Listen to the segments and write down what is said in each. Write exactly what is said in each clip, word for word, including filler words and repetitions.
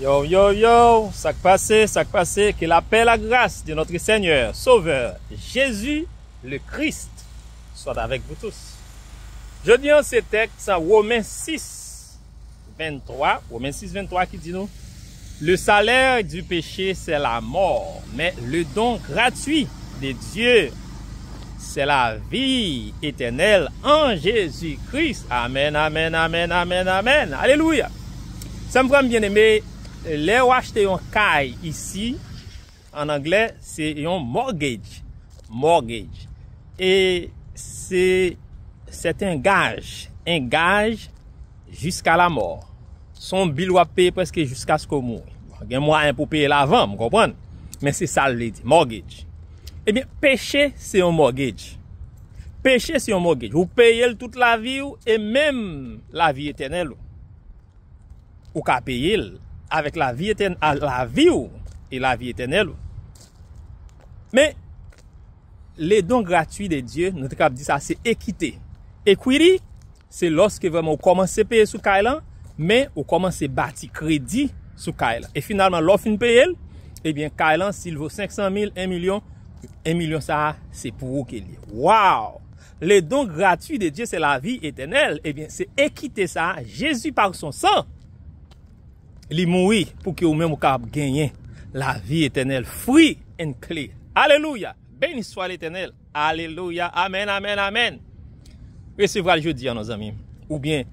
Yo, yo, yo, sa k pase, sa k pase, que la paix, la grâce de notre Seigneur, Sauveur, Jésus, le Christ, soit avec vous tous. Jodi an, se tèks Women sis, venntwa, Women sis, venntwa ki di nou, Le salaire du péché, c'est la mort, mais le don gratuit de Dieu, c'est la vie éternelle en Jésus-Christ. Amen, amen, amen, amen, amen. Alelouya. Sè m, frè m byeneme, lè w achte yon kay isi, an anglè, se yon mortgage. Mortgage. E se, c'est un gage. Un gage jusqu'à la mort. Se yon bil w ap peye prèske jiskaske w mouri. Bon, gen mwayen pou peye l avan, m konprann. Men se sa l vle di, mortgage. Ebyen, peche se yon mortgage. Peche se yon mortgage. Ou peye l tout lavi w e menm lavi etènèl ou. Ou ka peye l avèk lavi etèn-, a, lavi w e lavi etènèl ou. Men, le don gratuit de Dieu, nou te kab di sa, se ekite. Equity, se lòske vrèman ou kòmanse peye sou kay lan, men ou kòmanse bati kredi sou kay lan. E finalman, lè w fin peye l, ebyen, kay lan, si l vo senk san mil, en milyon, en milyon sa a, se pou ou ke l ye. Wow! Le don gratuit de Dieu, c'est la vie éternelle. Ebyen, se ekite sa a, Jezi, par son sang, li mouri pou ke ou menm ou kapab genyen lavi etènèl, free and clear. Alelouya! Beni swa Letènèl. Alelouya! Amèn, amèn, amèn. Resevwa l jodi a, non, zanmi m. Oubyen,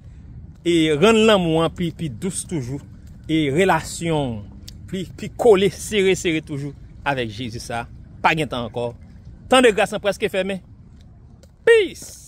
e rann lanmou an pi, pi dous toujou. E relasyon pi, pi kole, sere, sere toujou avèk Jezi sa. Pa gen tan ankò. Tan de gras lan prèske fèmen. Peace!